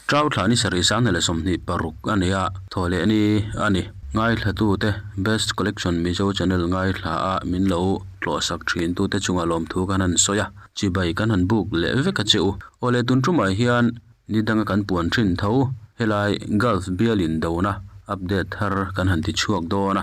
Trau thla ni sarih sang hnih leh 26 a ni a, thawhleh ni a ni. Ngaithlatute Best Collection Mizo Channel ngaithla a min lo tlawhsak thintute chunga lawmthu kan han sawi a, chibai kan han buk leh vek a che u. Awle tun tumah hian ni danga kan puan thin tho helai Gulf bial indona update thar kan han ti chhuak dawn a.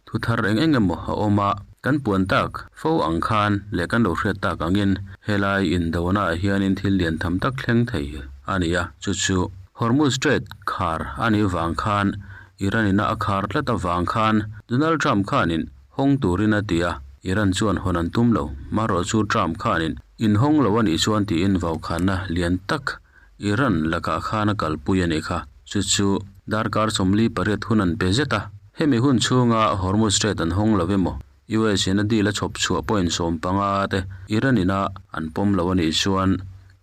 Thu thar eng eng emaw a awm a, kan puan tak fo ang khan leh kan lo hriat tak angin helai indona ah hianin thil lian tham tak thleng thei a ni a, chu chu Hormuz Strait khar a nih vang khan Iran ina a khar tlat avang khan Donald Trump khanin hawng turin a ti a, Iran chuan hawn an tum lo, marawh chu Trump khanin inhawng lo a nih chuan tiin vaukhanna lian tak Iran lakah khan a kalpui a nih kha. Chu chu darkar 48 hun an pe zet a. Hemi hun chhunga Hormuz Strait an hawng lo emaw, US in a deal a chhawp chhuah point 15 te Iran ina an pawm lo a nih chuan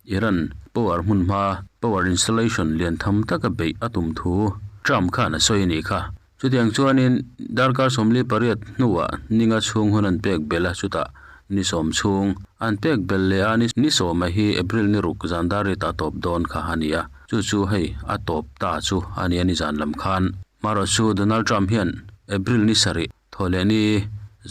Iran power hmunhma, power installation, lian tham taka beih a tum thu Trump khan a sawi a nih kha. Chutiang chuanin darkar 48 hnuah ninga chhung hun an pek belh a, chutah ni sawm chhung an pek belh leh a, ni sawma hi April ni ruk zan dar rit a tawp dawn kha a ni a, chu chu hei a tawp ta chu a ni a ni zan lam khan. Marawh chu Donald Trump hian April ni sarih thaw leh ni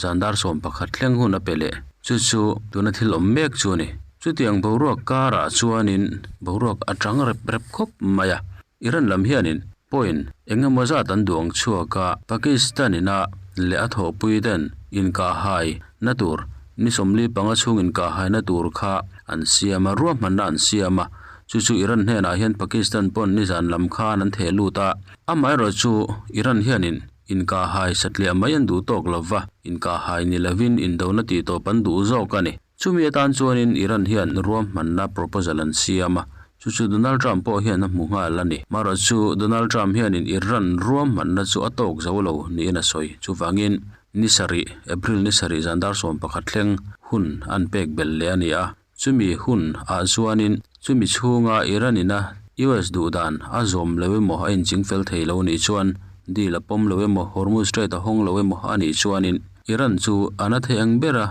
zan dar 11 thleng hun a pe leh, chu chu tuna thil awm mek chu a ni. Chutiang boruak karah chuanin boruak a tang rep rep khawp mai a, Iran lam hianin point eng emaw zat an duang chhuak a, Pakistan ina leh a thawhpui ten inkahhai na tur ni 45 chhung inkahhai na tur kha an siam a, ruahmanna an siam a, chu chu Iran hnenah hian Pakistan pawn nizan lam khan an theh lut a, amaherawh chu Iran hianin inkahhai satliah mai an duh tawk lova, inkahhai ni lovin indona tih tawp an duh zawk a ni. Chumi atan chuanin Iran hian ruahmanna proposal an siam a, chu chu Donald Trump pawh hian a hmu nghal a ni. Marawh chu Donald Trump hianin Iran ruahmanna chu a tawk zo lo niin a sawi. Chuvangin ni sarih, April ni sarih zan dar 11 thleng hun an pek belh leh a ni a. Chumi hun ah chuanin chumi chhunga Iran ina US duhdan a zawm lo emaw a inching fel thei lo nih chuan deal a pawm lo emaw Hormuz Strait a hawng lo emaw a nih chuanin Iran chu a na thei ang ber a,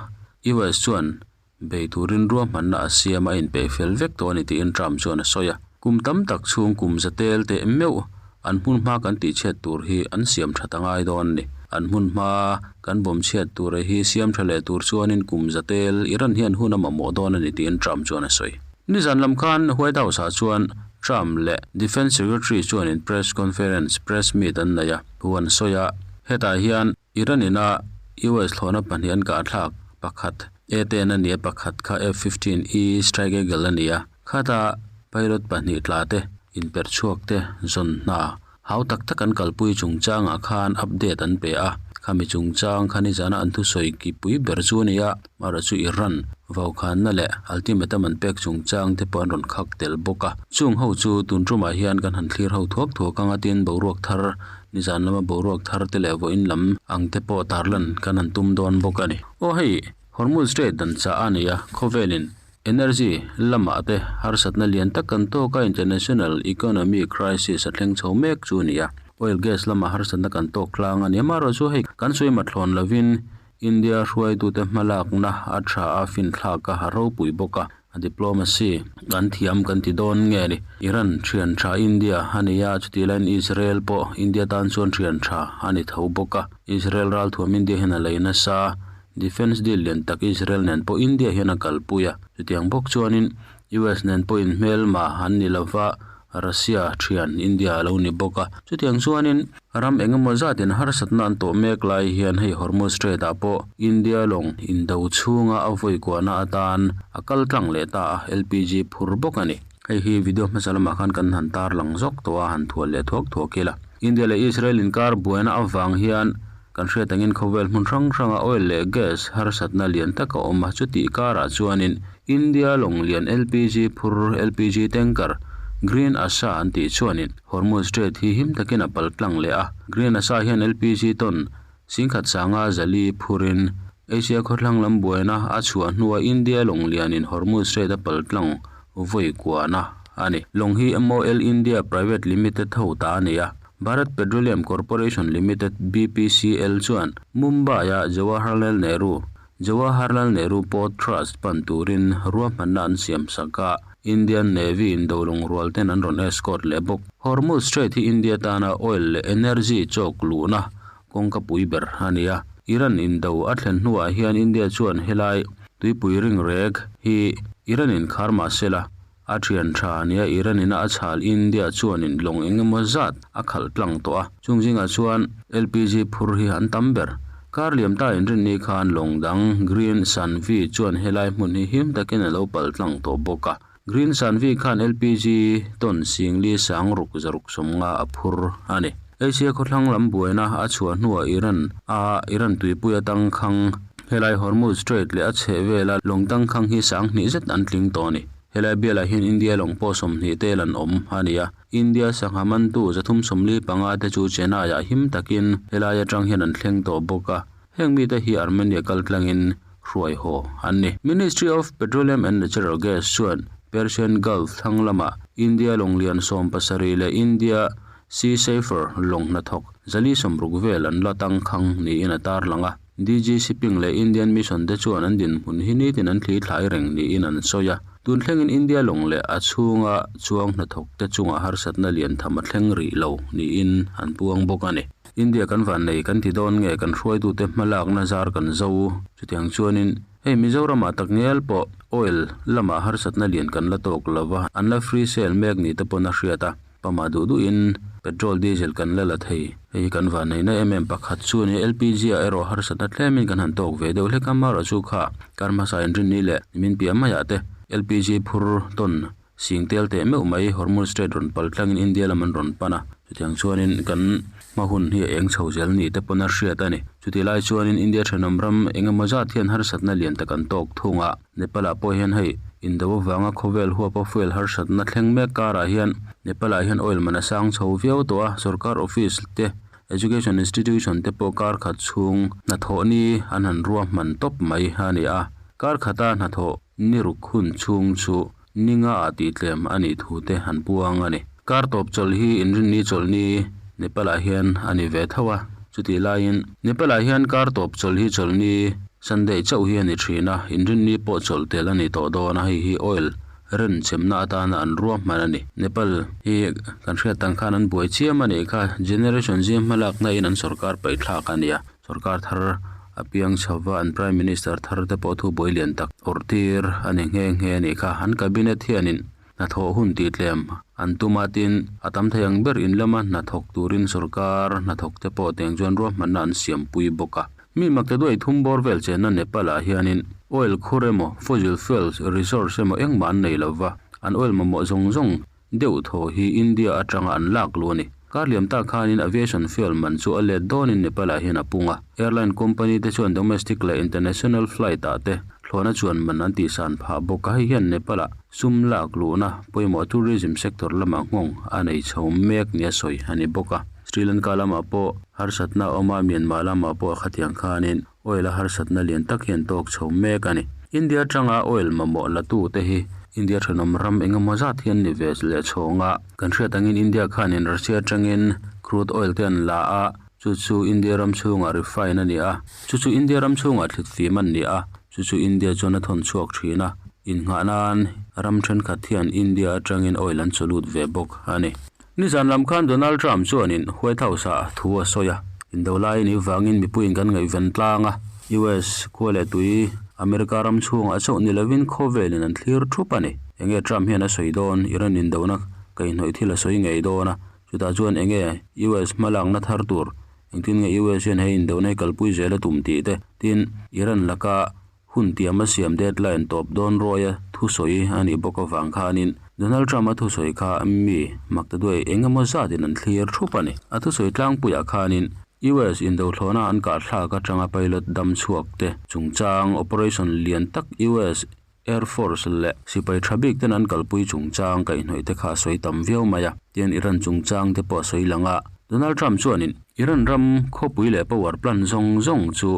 US chuan bei turin ruahmanna a siam a inpeih fel vek tawh a ni tiin Trump chuan a sawi a. Kum tam tak chhung kum za tel teh meuh an hmun hma kan tihchhiat tur hi an siam that a ngai dawn a ni. An hmun hma kan bawm chhiat tur hi siam tha leh tur chuanin kum za tel Iran hian hun a mamawh dawn a ni tiin Trump chuan a sawi. Nizan lam khan White House ah chuan Trump leh Defence Secretary chuanin press conference, press meet an nei a, thu an sawi a. Hetah hian Iran ina US thlawhna pahnih an kah thlak pakhat A-10 a ni a, pakhat kha F-15E Strike Eagle a ni a. Khata pilot pahnih tla te, inperh chhuak te zawn hna hau tak tak an kalpui chungchangah khan update an pe a. Khami chungchang kha nizana an thusawi kipui ber chu a ni a, amaherawh chu Iran vaukhanna leh ultimatum an pek chungchang te pawh an rawn khak tel bawk a. Chung ho chu tun tumah hian kan han thlir ho thuak thuak ang a, tin boruak thar Nizan lama boruak thar te leh vawiin lam ang te pawh tarlan kan han tum dawn bawk a ni. Aw hei, Hormuz Strait dan chah a nei a, khawvelin energy lamah te harsatna lian tak kan tawk a, international economy crisis a thleng chho mek chu a ni a, oil gas lamah harsatna kan tawk tlang a ni. Amaherawh chu hei kan sawi mathlawn lovin India hruaitute hmalakna a tha a, finthlak a ropui bawk a. A diplomacy kan thiam kan ti dawn nge ni? Iran thian tha India a ni a, chutih laiin Israel pawh India tan chuan thian tha a ni tho bawk a. Israel ralthuam India hian a lei nasa, defence deal lian tak Israel nen pawh India hian a kalpui a. Chutiang bawk chuanin US nen pawh inhmelma an ni lova, Russia thian India a lo ni bawk a. Chutiang chuanin ram eng emaw zatin harsatna an tawh mek lai hian hei Hormuz Strait ah pawh India lawng indo chhunga a vawi kuahna atan a kal tlang leh ta a, LPG phur bawk a ni. Hei hi video hmasa lamah khan kan han tar lang zawk tawh a, han thual leh thuak thuak ila. India leh Israel inkar buaina avang hian kan hriat angin khawvel hmun hrang hranga oil leh gas harsatna lian tak a awm a, chutih karah chuanin India lawng lian LPG phur, LPG tanker, Green Asha an tih chuanin Hormuz Strait hi him takin a pal tlang leh a. Green Asha hian LPG ton singkhat sanga zali phurin Asia khawthlang lam buaina a chhuah hnua India lawng lianin Hormuz Strait a pal tlang vawi kuahna a ni. Lawng hi MOL India Private Limited ho ta a ni a. Bharat Petroleum Corporation Limited, BPCL, chuan Mumbai-a Jawaharlal Nehru Jawaharlal Nehru Port Trust pan turin ruahmanna an siam sak a. Indian Navy in dolung rual ten an rawn escort leh bawk. Hormuz Strait hi India tana oil leh energy chawk luhna kawngka pui ber a ni a. Iran indo a thlen hnuah hian India chuan helai tuipui ring rek hi Iran in khar mah se la, a thian tha nia Iran ina a chhal India chuanin lawng eng emaw zat a khalh tlang tawh a. Chung zingah chuan LPG phur hi an tam ber. Kar liam ta inrinni khan lawng dang Green Sanvi chuan helai hmun hi him takin a lo pal tlang tawh bawk a. Green Sanvi khan LPG tawn singli sang ruk zaruk sawmnga a phur a ni. Asia khawthlang lam buaina a chhuah hnuah Iran a Iran tuipui atangkhang helai Hormuz Strait leh a chhehvela lawng tangkhang hi sang hnih zet an tling tawh a ni. Helai bialah hian India lawng pawh 20 tel an awm a ni a. India sangha mantu 345 te chu Chennai-ah him takin helai atang hian an thleng tawh bawk a. Heng mite hi Armenia kal tlangin hruai haw an ni. Ministry of Petroleum and Natural Gas chuan Persian Gulf thlang lamah India lawng lian 17 leh India Sea Safer lawng hnathawk 460 vel an la tangkhang niin a tarlang a. DG Shipping leh Indian Mission te chuan an dinhmun hi nitin an thli thlai reng niin an sawi a. Tun thlengin India lawng leh a chhunga chuang hnathawk te chungah harsatna lian tham a thleng rih lo niin an puang bawk a ni. India kan vannei kan ti dawn nge kan hruaitute hmalakna zar kan zo? Chutiang chuanin hei Mizoramah tak ngial pawh oil lamah harsatna lian kan la tawk lo va, an la free sale mek ni te pawn a hriat a, pamah duh duhin petrol diesel kan la la thei. Hei hi kan vanneihna em em pakhat chu a ni. LPG ah erawh harsatna tlemin kan han tawk ve deuh hlek a, amaherawh chu kha kar hmasa inrinni leh nimin piah maiah te LPG phur tawn Sing tel teh meuh mai Hormuz Strait rawn pal tlangin India lam an rawn pan a, chutiang chuanin kan hma hun hi a eng chho zel ni te pawn a hriat a ni. Chutih lai chuanin India thenawm ram eng emaw zat hian harsatna lian tak an tawk thung a, Nepal ah pawh hian hei indo avanga khawvel huapa fuel harsatna thleng mek karah hian Nepal ah hian oil man a sang chho viau tawh a, sorkar office te education institution te pawh kar khat chhung hnathawh ni an han ruahman tawp mai a ni a, kar khata hnathawh ni ruk hun chhung chu Ni nga ah tih tlem a nih thu te an puang a ni. Kar tawp chawlh hi inrinni chawlhni Nepal ah hian a ni ve tho a, chutih laiin Nepal ah hian kar tawp chawlh hi chawlhni Sunday chauh hi a ni thin a, inrinni pawh chawlh tel a ni tawh dawn a, hei hi oil ren chhemna atana an ruahman a ni. Nepal hi kan hriat ang khan an buai chiam a nih kha, Generation zing hmalakna in an sorkar paihthlak a ni a. Sorkar thar a piang chho va, an Prime Minister thar te pawh thu buai lian tak awrh tir a ni nghe nghe a nih kha. An Cabinet hianin hnathawh hun tih tlem an tum a, tin a tam thei ang ber in lama hnathawk turin sorkar hnathawk te pawh teng chuan ruahmanna an siampui bawk a. Mi makte duai thum bawr vel chenna Nepal ah hianin oil khur emaw, fossil fuels resource emaw engmah an nei lova, an oil mamawh zawng zawng deuh thaw hi India atanga an lak luh a ni. Kar liam tak khanin aviation fuel man chu a let dawnin Nepal-ah hian a pung a. Airline company te chuan domestic leh international flight ah te thlawhna chuan man an tihsan phah bawk a, hei hian Nepal-ah sum lak luhna pawimawh tourism sector lamah nghawng a nei chho mek nia sawi a ni bawk a. Sri Lanka lamah pawh harsatna a awm a, Myanmar lamah pawh khatiang khanin oil a harsatna lian tak hian tawk chho mek a ni. India atanga oil mamawh la tu te hi India thenawm ram eng emaw zat hian ni ve leh chhawng a. Kan hriat angin India khanin Russia atangin crude oil te an la a, chu chu India ram chhungah refine a ni a, chu chu India ram chhungah thlit fim an ni a, chu chu India chuan a thawn chhuak thin a. Innghah nan ram thenkhat hian India atangin oil an chaw lut ve bawk a ni. Nizan lam khan Donald Trump chuanin White House-ah thu a sawi a, indo lai ni vangin mipuiin kan ngaihven tlang a, US khua leh tui America ram chhungah chauh ni lovin khawvelin an thlir thup a ni. Enge Trump hian a sawi dawn? Iran indona kaihhnawih thil a sawi ngei dawn a, chutah chuan enge US hmalakna thar tur, engtin nge US hian he indona hi kalpui zel a tum tih te, tin Iran laka Hun tiam a siam deadline tawp dawn rawia thusawi a nih bawk avang khanin Donald Trump-a thusawi kha mi maktaduai eng emaw zatin an thlir thup a ni. A thusawi tlangpuiah khanin US indothlawhna an kahthlak atanga pilot dam chhuak te chungchang operation lian tak US Air Force leh sipai tha bik ten an kalpui chungchang kaihhnawih te kha a sawi tam viau mai a. Tian Iran chungchang te pawh a sawi lang a. Donald Trump chuanin Iran ram khawpui leh power plant zawng zawng chu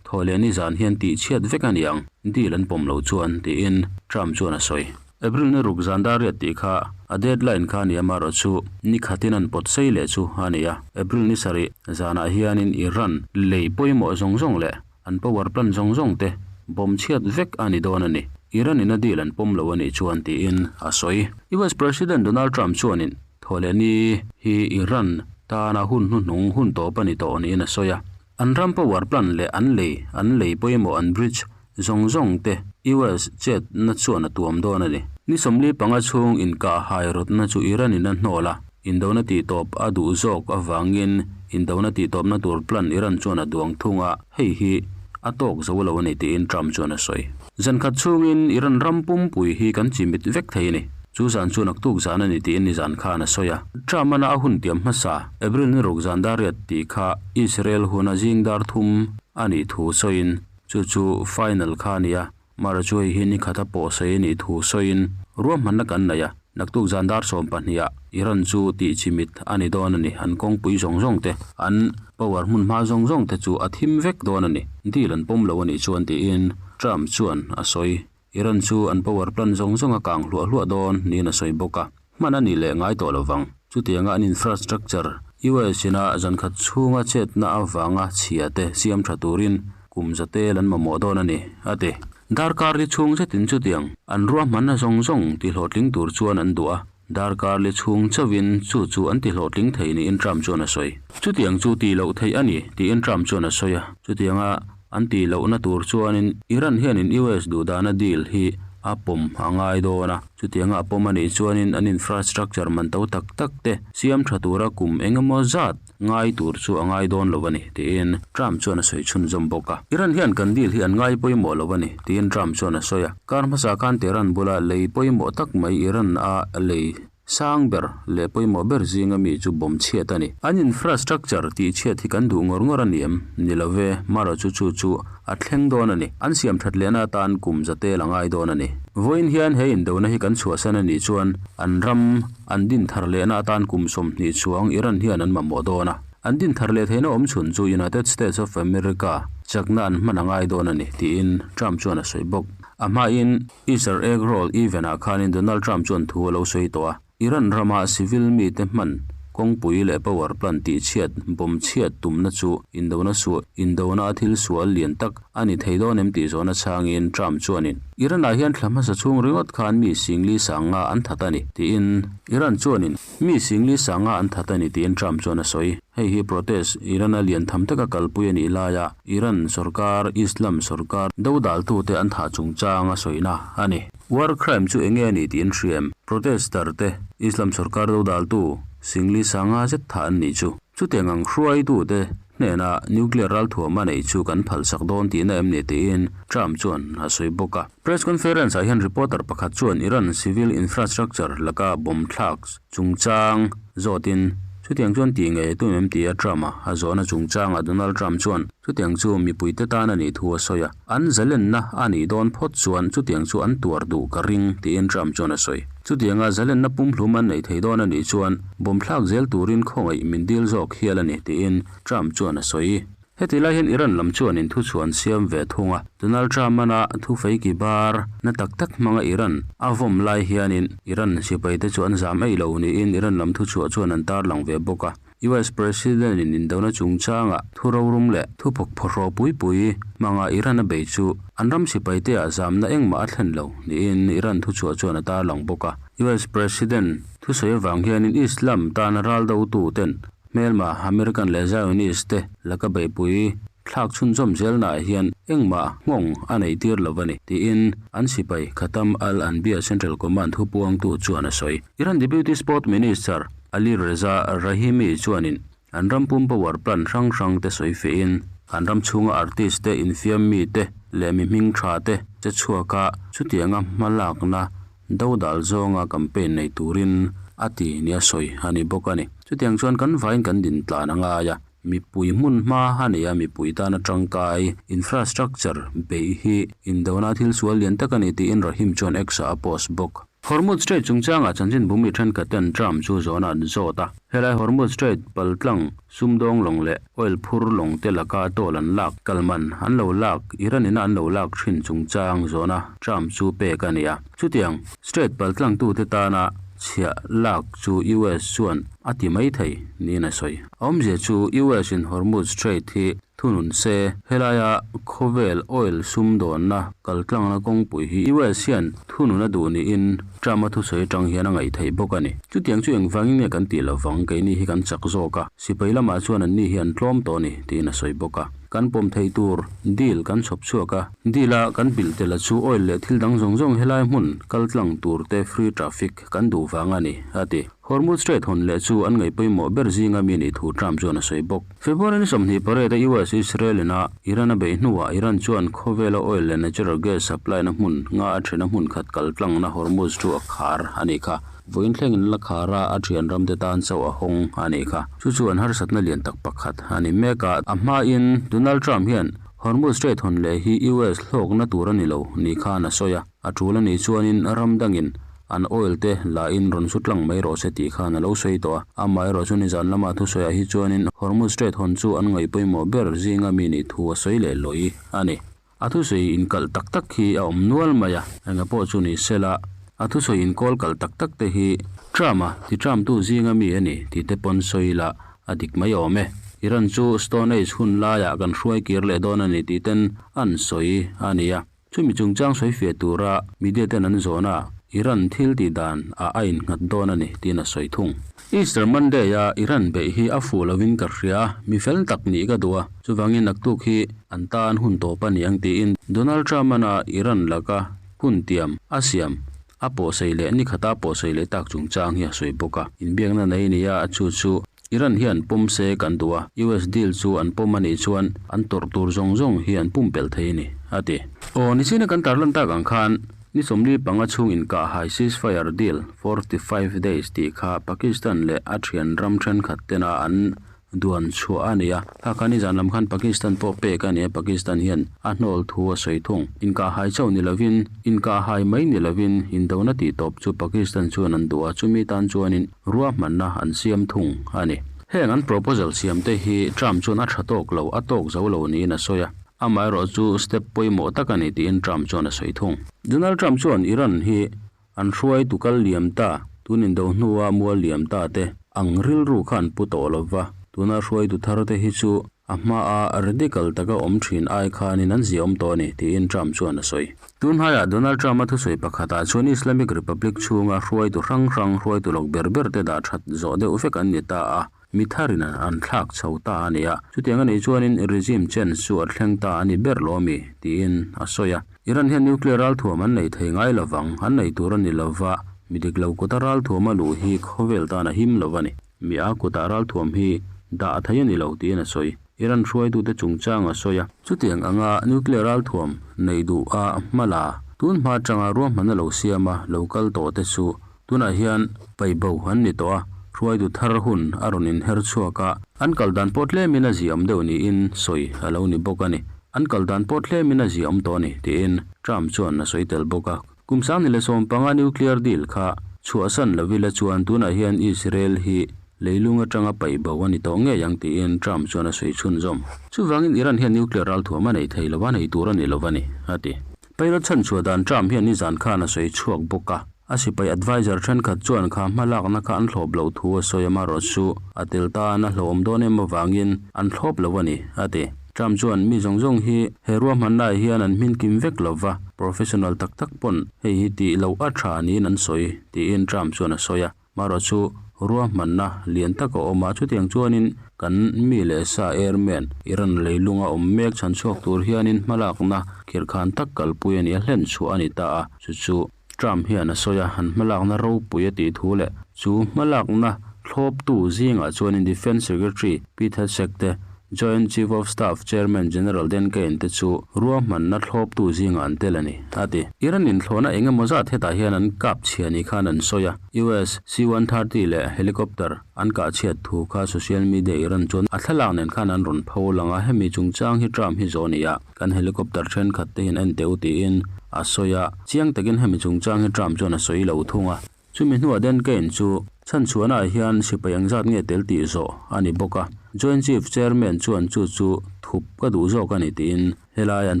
Thaw leh nizan hian tih chhiat vek a niang, deal an pawm lo chuan, tiin Trump chuan a sawi. April ni ruk zan dar riat tih kha a deadline kha a ni a, amaherawh chu ni khatin an pawt sei leh chu a ni a. April ni sarih zanah hianin Iran lei pawimawh zawng zawng leh an power plant zawng zawng te bomb chhiat vek a ni dawn a ni. Iran in a deal an pawm lo a nih chuan tiin a sawi. US President Donald Trump chuanin Thawhlehni hi Iran tana hun hnuhnung hun tawp a ni tawh niin a sawi a. An ram power plant leh an lei, an lei pawimawh an bridge zawng zawng te US chetna chuan a tuam dawn a ni. Ni 45 chhung inkah hai rawtna chu Iran in a hnawl a, indona tihtawp a duh zawk avangin indona tihtawpna tur plan Iran chuan a duang thung a, hei hi a tawk zo lo a ni tiin Trump chuan a sawi. Zan khat chhungin Iran ram pumpui hi kan chimit vek thei a ni. Chu zan chu naktuk zan a ni tiin nizan khan a sawi a. Trump-an a hun tiam hmasa, April ni ruk zan dar riat tih kha Israel huna zing dar thum a nih thu sawiin, chu chu final kha a ni a, Mara chu hei hi ni khata pawh sawi a nih thu sawiin ruahmanna kan nei a, naktuk zan dar 12 ah Iran chu tih chimit a ni dawn a ni, an kawngpui zawng zawng te, an power hmun hma zawng zawng te chu a thim vek dawn a ni, deal an pawm lo a nih chuan tiin Trump chuan a sawi. Iran chu an power plant zawng zawng a kang hluah hluah dawn niin a sawi bawk a, hman a nih leh ngai tawh lo vang. Chutianga an infrastructure, US ina zankhat chhunga chetna avanga chhia te siam tha turin kum za tel an mamawh dawn a ni, a ti. Darkar li chhung zetin chutiang an ruahmanna zawng zawng tihlawhtling tur chuan an duh a, darkar li chhung chauhin chu chu an tihlawhtling thei niin Trump chuan a sawi. Chutiang chu tih loh theih a ni, tiin Trump chuan a sawi a. Chutianga an tih lohna tur chuanin Iran hianin US duhdana deal hi a pawm a ngai dawn a. Chutianga a pawm a nih chuanin an infrastructure man to tak tak te siam tha tura kum eng emaw zat ngai tur chu a ngai dawn lo a ni, tiin Trump chuan a sawi chhunzawm bawk a. Iran hian kan deal hi an ngai pawimawh lo a ni, tiin Trump chuan a sawi a. Kar hmasa khan Tehran bula lei pawimawh tak mai Iran a lei sang ber leh pawimawh ber zinga mi chu bomb chhiat a ni. An infrastructure tih chhiat hi kan duh ngawr ngawr a ni em? Ni lo ve, mara chu chu chu a thleng dawn a ni. An siam that lehna atan kum za tel a ngai dawn a ni. Vawiin hian he indona hi kan chhuahsan a nih chuan an ram an din thar lehna atan kum 20 chuang Iran hian an mamawh dawn a. An din thar leh theihna awm chhun chu United States of America chakna an hman a ngai dawn a ni, tiin Trump chuan a sawi bawk. A hmain Easter egg roll event-ah khanin Donald Trump chuan thu a lo sawi tawh a. Iran rama civil mite hman kawngpui leh power plant tihchhiat, bomb chhiat tumna chu indona suah, indona a thil sual lian tak a ni thei dawn em tih zawhna chhangin Trump chuanin, Iran-ah hian thla hmasa chhung ringawt khan mi singli sanga an that a ni, tiin Iran chuanin mi singli sanga an that a ni tiin Trump chuan a sawi. Hei hi protest Iran-a lian tham taka kalpui a nih laia Iran sorkar, Islam sorkar dodaltute an thah chungchang a sawina a ni. War crime chu enge a nih tih an hria em? Protester te, Islam sorkar dodaltu Singli Sanga zet thah an nih chu. Chutiang ang hruaitute hnena nuclear ralthuam a neih chu kan phalsak dawn tihna em ni tiin Trump chuan a sawi bawk a. Press conference ah hian reporter pakhat chuan Iran civil infrastructure laka bomb thlak chungchang zawtin chutiang chuan tih ngei a tum em tia Trump a a zawhna chungchangah Donald Trump chuan chutiang chu mipuite tan a nih thu a sawi a. An zalenna a nih dawn phawt chuan chutiang chu an tuar duh ka ring, tiin Trump chuan a sawi. Chutianga zalenna pumhlum an neih thei dawn a nih chuan bomb thlak zel turin khawngaih min dil zawk hial a ni, tiin Trump chuan a sawi. Heti lai hian Iran lam chuan inthuchhuah an siam ve thung a, Donald Trump-ana thufeiki bar na tak tak hmanga Iran a vawm lai hianin Iran sipaite chu an zam eih lo niin Iran lam thuchhuah chuan an tarlang ve bawk a. US President-in indona chungchanga thu rorum leh thu phawkphawhraw pui pui hmanga Iran a bei chu an ram sipaite-ah zamna engmah a thlen lo niin Iran thuchhuah chuan a tarlang bawk a. US President thusawi avang hianin Islam tana ral dotuten hmelma American leh Zionist te laka beihpui thlak chhunzawm zelnaah hian engmah nghawng a neih tir lo a ni, tiin an sipai Khatam al-Anbiya Central Command thupuangtu chuan a sawi. Iran Deputy Sport Minister Ali Reza Rahimi chuanin an ram pum power plant hrang hrang te sawi fehin, an ram chhunga artist te, infiam mi te leh mi hming tha te che chhuaka chutianga hmalakna dodal zawnga campaign nei turin a ti nia sawi a ni bawk a ni. Chutiang chuan kan vain kan din tlan a ngai a, mipui hmun hma a nei a, mipui tana tangkai infrastructure beih hi indona thil sual lian tak a ni tiin Rahim chuan X-ah a post bawk. Hormuz Strait chungchangah chanchin bumi thenkhatten Trump chu zawhna an zawt a. Helai Hormuz Strait paltlang sumdawng lawng leh oil phur lawng te laka toll an lak, kalman an lo lak, Iran ina an lo lak thin chungchang zawhna Trump chu pek a ni a. Chutiang Strait paltlangtute tana chhiah lak chu US chuan a ti mai thei niin a sawi. A awmzia chu US in Hormuz Strait hi. Thunun se, helaia khawvel oil sumdawnna kaltlangna kawngpui hi US hian thunun a duh niin Trump-a thusawi atang hian a ngaih theih bawk a ni. Chutiang chu engvangin nge kan tih lovang, keini hi kan chak zawk a, sipai lamah chuan anni hi an tlawm tawh a ni, tiin a sawi bawk a. Kan pawm theih tur deal kan chhawp chhuak a, deal a kan bilh tel a chu oil leh thil dang zawng zawng helai hmun kaltlang tur te free traffic kan duh vang a ni, a ti. Hormuz Strait hawn leh chu an ngaih pawimawh ber zinga mi nih thu Trump chuan a sawi bawk. February ni 28 a US Israel in a Iran a beih hnuah Iran chuan khawvela oil leh natural gas supply na hmun nga a thena hmun khat kal tlangna Hormuz chu a khar a nih kha. Vawiin thlengin la khar a, a thian ramte tan chauh a hawng a nih kha. Chu chu an harsatna lian tak pakhat a ni mek a. A hmain Donald Trump hian Hormuz Strait hawn leh hi US hlawkna tur a ni lo ni khan a sawi a. A tul a nih chuanin ram dangin an oil te la in rawn su tlang mai rawh se tih khan a lo sawi tawh a. Amaherawh chu nizan lama thusawiah hi chuanin Hormuz Strait hawn chu an ngaih pawimawh ber zinga mi nih thu a sawi leh lawi a ni. A thusawi inkalh tak tak hi a awm nual mai a, enga pawh chu ni sela a thusawi inkawl kalh tak tak te hi Trump-a ti Trump-tu zinga mi a ni tih te pawn sawi ila a dik mai awm e. Iran chu Stone Age hun laiah kan hruai kir leh dawn a ni tih ten an sawi a ni a. Chumi chungchang sawi fiah tura media ten an zawn a, Iran thil tih dan ah a innghat dawn a ni tiin a sawi thung. Easter Monday a Iran beih hi a fuh lovin ka hria a, mi fel tak nih ka duh a, chuvangin naktuk hi an tan hun tawp a ni ang tiin Donald Trump-an a Iran laka hun tiam a siam a pawhsei leh nikhata pawhsei leh tak chungchang hi a sawi bawk a. Inbiakna nei nia chu chu Iran hian pawm se kan duh a, US deal chu an pawm a nih chuan an tawrh tur zawng zawng hi an pumpelh thei a ni, a ti. Aw, nichina kan tarlan tak ang khan ni 45 chhung inkahhai ceasefire deal, 45 days, tih kha Pakistan leh a thian ram thenkhat tena an duan chhuah a ni a. Kha kha nizan lam khan Pakistan pawh pek a ni a, Pakistan hian a hnawl thu a sawi thung. Inkahhai chauh ni lovin, inkahhai mai ni lovin indona tih tawp chu Pakistan chuan an duh a, chumi tan chuanin ruahmanna an siam thung a ni. Heng an proposal siam te hi Trump chuan a tha tawk lo, a tawk zo lo niin a sawi a, amaherawh chu step pawimawh tak a ni tiin Trump chuan a sawi thung. Donald Trump chuan Iran hi an hruaitu kal liam ta, tun indo hnua mual liam ta te ang rilru kha an pu tawh lo va, tuna hruaitu thar te hi chu A hmaa radical taka awm thin ai khanin an ziah awm tawh a ni, tiin Trump chuan a sawi. Tun haiah Donald Trump-a thusawi pakhatah chuan Islamic Republic chhunga hruaitu hrang hrang hruaitu lawk ber ber te dah that zawh deuh vek an ni ta a, mi tharin an thlak chho ta a ni a. Chutiang a nih chuanin regime change chu a thleng ta a ni ber lo ami, tiin a sawi a. Iran hian nuclear ralthuam an nei thei ngai lovang, an nei tur a ni lova, mi dik lo kuta ralthuam a luh hi khawvel tan a him lo a ni. Mi a kutah ralthuam hi dah a thei a ni lo tiin a sawi. Iran hruaitute chungchang a sawi a. Chutiang anga nuclear ralthuam nei duh a hma la, tun hma atanga ruahmanna lo siam a lo kal tawh te chu tunah hian paihbo an ni tawh a, hruaitu thar hun a rawn inher chhuak a, an kal dan pawh tlemin a ziahawm deuh niin sawi a lo ni bawk a ni. An kal dan pawh tlemin a ziahawm tawh a ni tiin Trump chuan a sawi tel bawk a. Kum 2015 nuclear deal kha chhuahsan lovila chuan tunah hian Israel hi leilung atanga paih bo a ni tawh ngei ang tiin Trump chuan a sawi chhunzawm. Chuvangin Iran hian nuclear ralthuam a nei thei lo a, nei tur a ni lo a ni, a ti. Pilot chhanchhuah dan Trump hian nizan khan a sawi chhuak bawk a, a sipai adviser thenkhat chuan kha hmalakna kha an thlawp loh thu a sawi a, marawh chu a tel tan a hlauhawm dawn em avangin an thlawp lo a ni, a ti. Trump chuan mi zawng zawng hi he ruahmannaah hian an hmin kim vek lo va, professional tak tak pawn hei hi tih loh a tha niin an sawi, tiin Trump chuan a sawi a. Marawh chu ruahmanna lian tak a awm a, chutiang chuanin kan mi leh sa airmen Iran leilunga awm mek chhan chhuak tur hianin hmalakna khirhkhan tak kalpui a ni a, hlen chhuah a ni ta a, chu chu Trump hian a sawi a, an hmalakna ropui a tih thu leh chu hmalakna thlawptu zingah chuanin Defence Secretary Pete Hegseth te, Joint Chief of Staff Chairman General Dan Caine te chu ruahmanna thlawptu zingah an tel a ni, a ti. Iran inthlawhna eng emaw zat hetah hian an kap chhia ni khan an sawi a, US C-130 leh helicopter an kah chhiat thu kha social media Iran chuan a thlalak nen khan an rawn pho lang a, hemi chungchang hi Trump hi zawh a ni a. Kan helicopter thenkhat te hian en teu tiin a sawi a, chiang takin hemi chungchang hi Trump chuan a sawi lo thung a. Chumi hnuah Dan Caine chu chhanchhuahnaah hian sipai engzat nge tel tih zawh a ni bawk a. Joint Chief Chairman chuan chu chu thup ka duh zawk a ni tiin helai an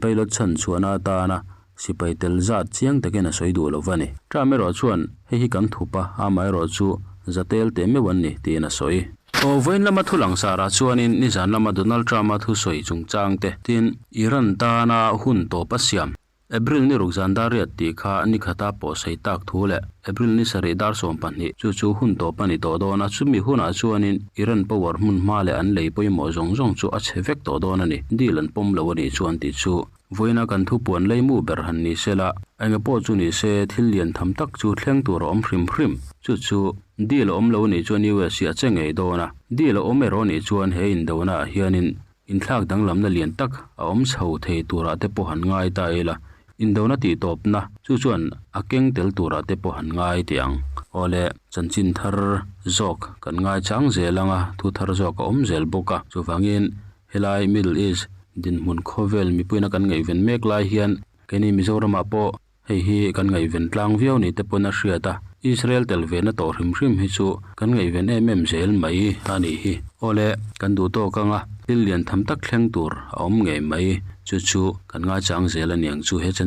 pilot chhanchhuahna atana sipai tel zat chiang takin a sawi duh lo va ni. Trump erawh chuan hei hi kan thup a, amaherawh chu za tel teh meuh an ni tiin a sawi. Aw vawiin lama thu langsarah chuanin nizan lama Donald Trump-a thusawi chungchang te, tin, Iran tana hun tawp a siam. April ni ruk zan dar riat tih kha ni khata pawhsei tak thu leh April ni sarih dar 12 chu chu hun tawp a ni tawh dawn a, chumi hunah chuanin Iran power hmun hma leh an lei pawimawh zawng zawng chu a chhe vek tawh dawn a ni, deal an pawm lo a nih chuan tih chu vawiina kan thupuan leimu ber han ni se la, eng pawh chu ni se thil lian tham tak chu thleng tur a awm hrim hrim, chu chu deal a awm lo a nih chuan US hi a che ngei dawn a, deal a awm erawh a nih chuan he indona ah hianin Inthlak danglamna lian tak a awm chho thei turah te pawh han ngai ta ila, indona tihtawpna chu chuan a keng tel turah te pawh han ngai teh ang. Awle, chanchin thar zawk kan ngai chang zel ang a, thu thar zawk a awm zel bawk a. Chuvangin, helai Middle East dinhmun khawvel mipuina kan ngaihven mek lai hian keini Mizoramah pawh Hei hi kan ngaihven tlang viau ni te pawn a hriat a, Israel tel ve na tawh hrim hrim hi chu kan ngaihven em em zel mai a nih hi. Awle, kan duh tawk anga thil lian tham tak thleng tur a awm ngei mai, chu chu kan ngaichang zel a niang chu he channel.